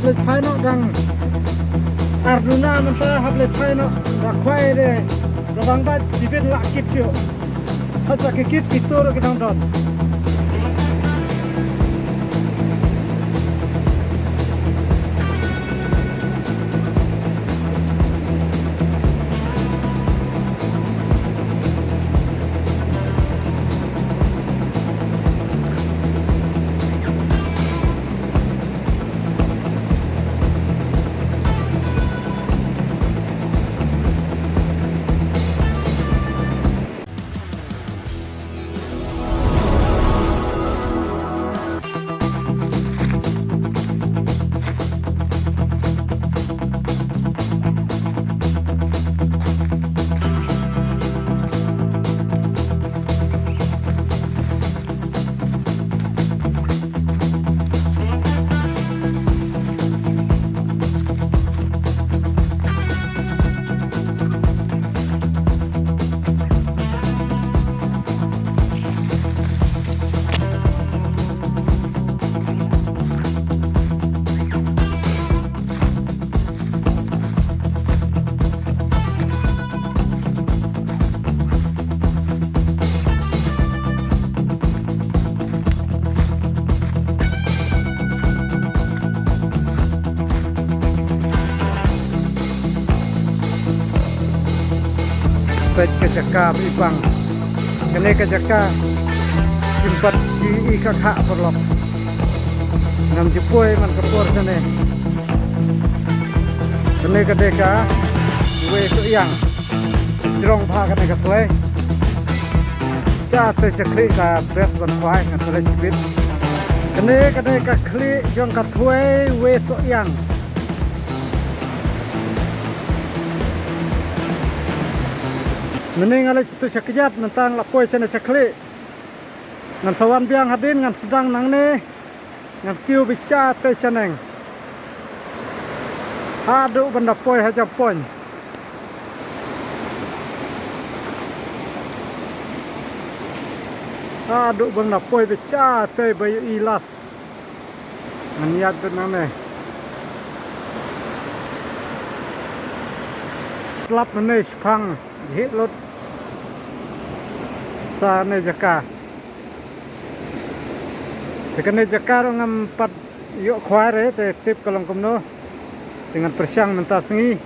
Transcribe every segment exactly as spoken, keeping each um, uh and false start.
Leit phai noh dang. Ar duna mynta hap leit phai noh. Da khwai de. Da bang bad sibin la kit shuh. Hap sa ki kit ki tur ki dang don. Peit ka jaka ba i pang. Kane ka jaka kim pat ju i ka kha paralok. Ngam ju poi man ka por kane. Kane ka dei ka Wei Sohiang. Jrong bha kane ka thlei. Sha te sha khlieh ka best ban khwai ngan sa leit bit. Kane ka dei ka khlieh jong ka thlei Wei Sohiang. Mynne nga leit sha tu sha kjat, mynta nga la poi shane sha khlieh. Ngan sa wan biang hadien, ngan sdang nangne. Ngan kiew beit sha te shaneng. Haduh ban da poi ha Jampon. Haduh ban da poi beit sha te ba ïohi last. Ngan ïaid beit nangne. Tlap nangne shipang jhieh lut. Sa ne jaka. Te kane jaka ruh ngam pat ïoh khwai re, te tip ka long kumno. Te ngan pyrshang mynta sngi.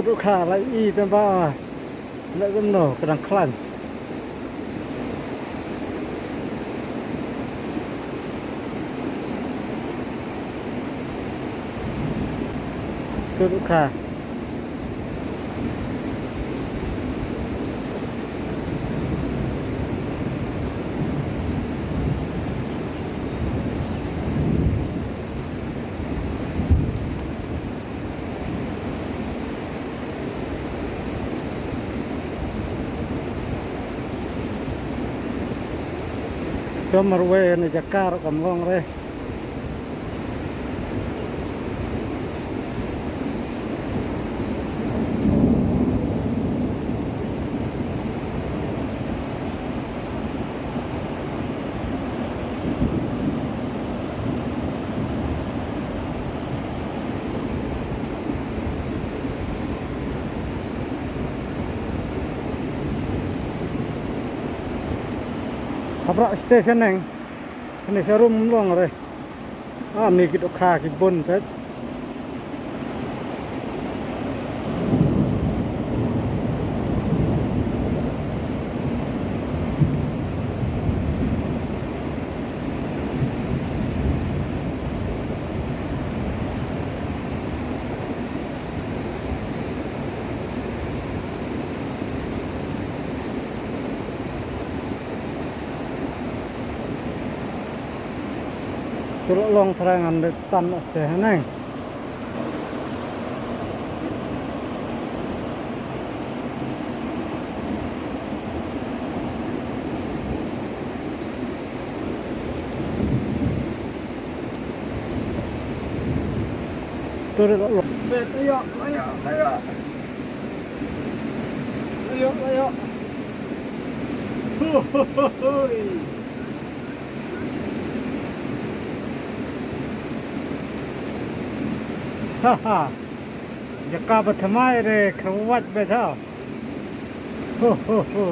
Dohkha la i tang ba la kumno ka dang khlaiñ. Dohkha. Sdom marwei na jaka ruh kam long re. Hapdeng station neng. Sini sharum long re. Ah, ni ki dohkha ki bun pet. Tu la long trai ngan de tan aste haneng. Tu la long. Bet, ayo, ayo, ayo. Ayo, ayo. Hu, hu, hu, hui. Ha, ha. Jaka ba thymmai re, kyrwat ba thaw. Ho, ho, ho.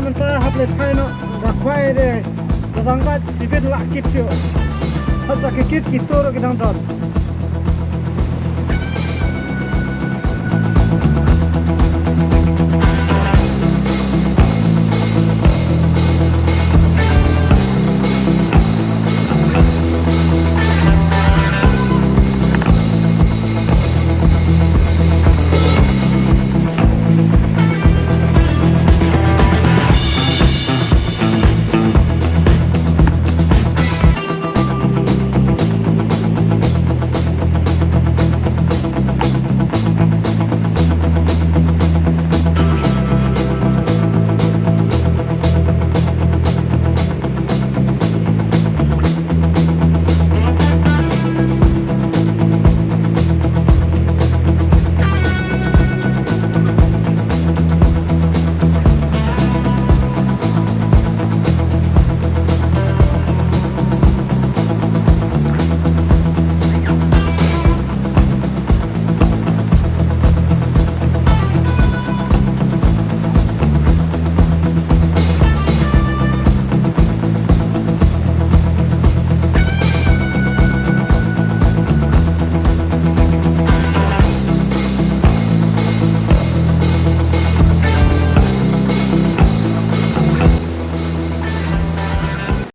Mynta hap leit phai noh, da khwai de, da dang bat sibit lah kit shuh. Hap sa ki kit ki tur ki dang don.